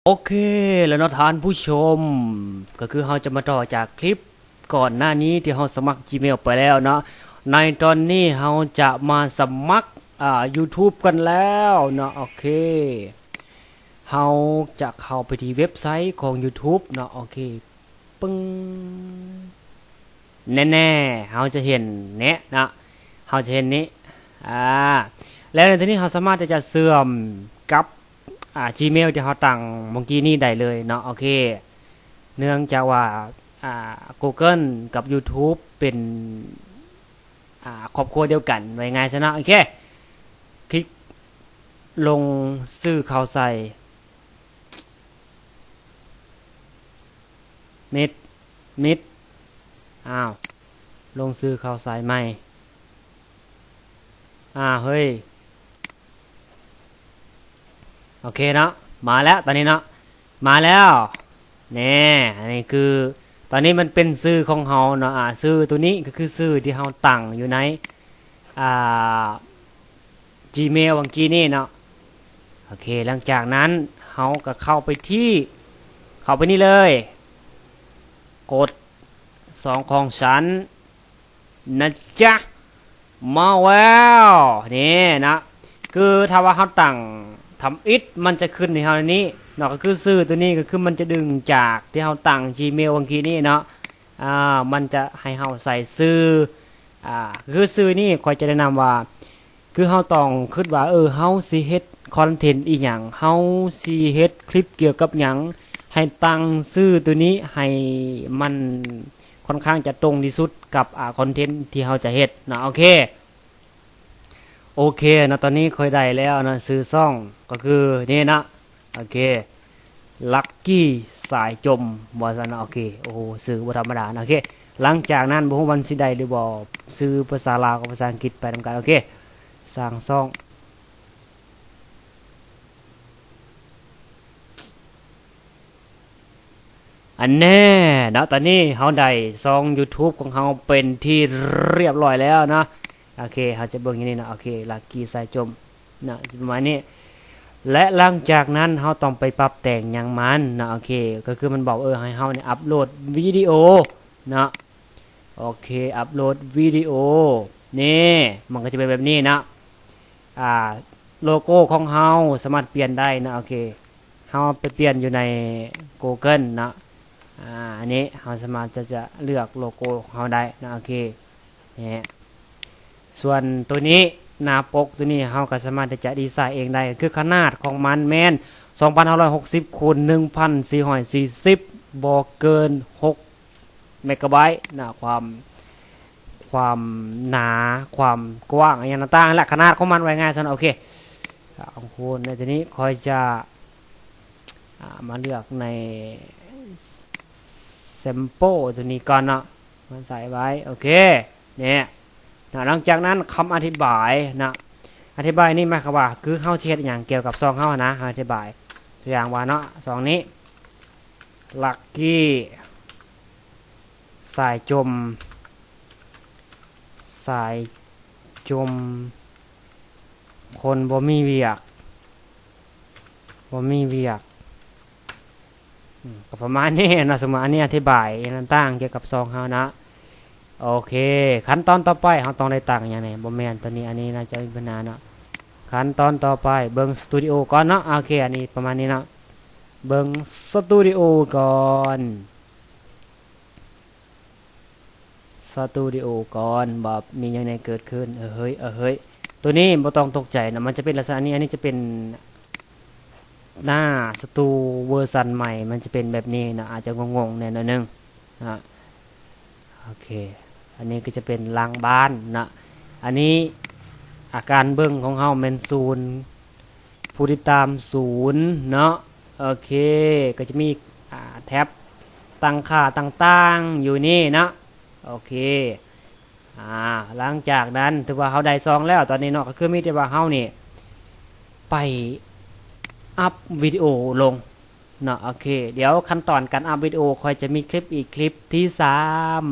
ໂອເຄແລ້ວເນາະທ່ານຜູ້ຊົມ, ກໍຄືເຮົາຈະມາຕໍ່ຈາກຄລິບກ່ອນໜ້ານີ້ທີ່ເຮົາສະໝັກ Gmail ໄປແລ້ວເນາະ. ໃນຕອນນີ້ເຮົາຈະມາສະໝັກ ອ່າ YouTube ກັນແລ້ວເນາະ. ໂອເຄ ເຮົາຈະເຂົ້າໄປທີ່ເວັບໄຊຂອງ YouTube ເນາະ. ໂອເຄ ປຶ້ງ ແນ່ໆ ເຮົາຈະເຫັນນີ້ເນາະ ເຮົາຈະເຫັນນີ້ ອາ ແລ້ວໃນທີ່ນີ້ເຮົາສາມາດທີ່ຈະເຊື່ອມກັບ ອາ Gmail ທີ່ເຮົາຕັ້ງເມື່ອກີ້ນີ້ໄດ້ເລີຍເນາະ. ໂອເຄ ເນື່ອງຈາກວ່າ ອາ Google ກັບ YouTube ເປັນ ອາ ຄອບຄົວດຽວກັນ ວ່າງ່າຍຊະເນາະ. ໂອເຄ ຄລິກລົງຊື່ເຂົ້າໃສ່ ມິດ ມິດ ອ້າວ ລົງຊື່ເຂົ້າໃສ່ໃໝ່ ອາ ເຮີ້ຍ ໂອເຄເນາະ ມາແລ້ວຕອນນີ້ເນາະ ມາແລ້ວ ແນ່ ອັນນີ້ຄື ຕອນນີ້ມັນເປັນຊື່ຂອງເຮົາເນາະ ອາ ຊື່ໂຕນີ້ກໍຄືຊື່ທີ່ເຮົາຕັ້ງຢູ່ໃນ ອ່າ Gmail ຫວ່າງກີ້ນີ້ເນາະ. ໂອເຄ ຫຼັງຈາກນັ້ນເຮົາກໍເຂົ້າໄປທີ່ ເຂົ້າໄປນີ້ເລີຍ ກົດສອງຂອງຊັ້ນນະຈ໊ະ ມາແລ້ວ ນີ້ນະ ຄືຖ້າວ່າເຮົາຕັ້ງທຳອິດ ມັນຈະຂຶ້ນໃຫ້ເຮົາໃນນີ້ເນາະ ກໍຄືຊື່ໂຕນີ້ ກໍຄືມັນຈະດຶງຈາກທີ່ເຮົາຕັ້ງ Gmail ຫວ່າງກີ້ນີ້ເນາະ. ອ່າ ມັນຈະໃຫ້ເຮົາໃສ່ຊື່ ອ່າ ຄືຊື່ນີ້ຂ້ອຍຈະແນະນຳວ່າ ຄືເຮົາຕ້ອງຄິດວ່າ ເອີ ເຮົາຊິເຮັດຄອນເທັນອີ່ຫຍັງ ເຮົາຊິເຮັດຄລິບກ່ຽວກັບຫຍັງ ໃຫ້ຕັ້ງຊື່ໂຕນີ້ໃຫ້ມັນຄ່ອນຂ້າງຈະຕົງທີ່ສຸດກັບ ອ່າ ຄອນເທັນທີ່ເຮົາຈະເຮັດເນາະ. ໂອເຄ ໂອເຄເນາະ ຕອນນີ້ຂ້ອຍໄດ້ແລ້ວເນາະ ຊື່ຊ່ອງກໍຄືນີ້ເນາະ. ໂອເຄ ລັກກີ້ສາຍຈົມ ວ່າຊັ້ນເນາະ. ໂອເຄ ໂອ້ໂຫ ຊື່ບໍ່ທຳມະດາເນາະ. ໂອເຄ ຫຼັງຈາກນັ້ນບໍ່ຮູ້ວ່າມັນຊິໄດ້ຫຼືບໍ່ ຊື່ພາສາລາວກັບພາສາອັງກິດໄປນຳກັນ. ໂອເຄ ສ້າງຊ່ອງ ອັນແນ່ເນາະ ຕອນນີ້ເຮົາໄດ້ຊ່ອງ YouTube ຂອງເຮົາເປັນທີ່ຮຽບຮ້ອຍແລ້ວເນາະ. ໂອເຄ ເຮົາຈະເບິ່ງຢູ່ນີ້ເນາະ. ໂອເຄ ລັກກີ້ສາຍຈົມເນາະ ຊິປະມານນີ້ ແລະ ຫຼັງຈາກນັ້ນເຮົາຕ້ອງໄປປັບແຕ່ງຫຍັງມັນເນາະ. ໂອເຄ ກໍຄືມັນບອກ ເອີ ໃຫ້ເຮົານີ້ອັບໂຫຼດວິດີໂອເນາະ. ໂອເຄ ອັບໂຫຼດວິດີໂອ ນີ້ ມັນກໍຈະເປັນແບບນີ້ເນາະ. ອ່າ ໂລໂກ້ຂອງເຮົາສາມາດປ່ຽນໄດ້ເນາະ. ໂອເຄ ເຮົາໄປປ່ຽນຢູ່ໃນ Google ເນາະ. ອ່າ ອັນນີ້ເຮົາສາມາດຈະ ຈະເລືອກໂລໂກ້ຂອງເຮົາໄດ້ເນາະ. ໂອເຄ ນີ້ ສ່ວນໂຕນີ້ ໜ້າປົກໂຕນີ້ ເຮົາກໍສາມາດທີ່ຈະດີໄຊເອງໄດ້ ຄືຂະໜາດຂອງມັນແມ່ນ ສອງພັນຫ້າຮ້ອຍຫົກສິບ ຄູນ ໜຶ່ງພັນສີ່ຮ້ອຍສີ່ສິບ ບໍ່ເກີນ ຫົກ ເມກາໄບເນາະ ຄວາມ ຄວາມໜາ ຄວາມກວ້າງ ອີ່ຫຍັງຕ່າງໆ ແລະ ຂະໜາດຂອງມັນ ວ່າງ່າຍຊັ້ນ. ໂອເຄ ອາ ຂອງຄູນໃນທີ່ນີ້ຂ້ອຍຈະ ອາ ມາເລືອກໃນ sample ຕົວນີ້ກ່ອນເນາະ ມາໃສ່ໄວ້. ໂອເຄ ນີ້ນະ ຫຼັງຈາກນັ້ນຄຳອະທິບາຍນະ ອະທິບາຍນີ້ໝາຍຄວາມວ່າ ຄືເຮົາຊິເຮັດຫຍັງກ່ຽວກັບຊ່ອງເຮົານະ ເຮົາອະທິບາຍ ຕົວຢ່າງວ່າເນາະ ຊ່ອງນີ້ ລັກກີ້ ສາຍຈົມ ສາຍຈົມ ຄົນບໍ່ມີວຽກ ບໍ່ມີວຽກ ອືມ ກໍປະມານນີ້ເນາະ. ສົມມຸດອັນນີ້ອະທິບາຍຫຍັງຕ່າງໆກ່ຽວກັບຊ່ອງເຮົາເນາະ. ໂອເຄ ຂັ້ນຕອນຕໍ່ໄປເຮົາຕ້ອງໄດ້ຕັ້ງຫຍັງແດ່? ບໍ່ແມ່ນ ຕອນນີ້ອັນນີ້ໜ້າຈະມີບັນຫາເນາະ. ຂັ້ນຕອນຕໍ່ໄປເບິ່ງສະຕູດິໂອກ່ອນເນາະ. ໂອເຄ ອັນນີ້ປະມານນີ້ເນາະ ເບິ່ງສະຕູດິໂອກ່ອນ. ສະຕູດິໂອກ່ອນ ວ່າມີຫຍັງແດ່ເກີດຂຶ້ນ. ເອີເຮີ້ຍ ເອີເຮີ້ຍ ໂຕນີ້ບໍ່ຕ້ອງຕົກໃຈນະ ມັນຈະເປັນລັກສະນະນີ້. ອັນນີ້ຈະເປັນໜ້າສະຕູເວີຊັນໃໝ່ ມັນຈະເປັນແບບນີ້ນະ ອາດຈະງົງໆແດ່ໜ້ອຍໜຶ່ງນະ. ໂອເຄ ອັນນີ້ກໍຈະເປັນຫຼັງບ້ານນະ. ອັນນີ້ ອາ ການເບິ່ງຂອງເຮົາແມ່ນສູນ ຜູ້ຕິດຕາມສູນເນາະ. ໂອເຄ ກໍຈະມີ ອາ ແທັບຕັ້ງຄ່າຕ່າງໆຢູ່ນີ້ເນາະ. ໂອເຄ ອາ ຫຼັງຈາກນັ້ນຖືວ່າເຮົາໄດ້ຊ່ອງແລ້ວຕອນນີ້ເນາະ ກໍຄືມີແຕ່ວ່າເຮົານີ້ໄປອັບວິດີໂອລົງເນາະ. ໂອເຄ ດຽວຂັ້ນຕອນການອັບວິດີໂອ ຂ້ອຍຈະມີຄລິບອີກຄລິບທີສາມ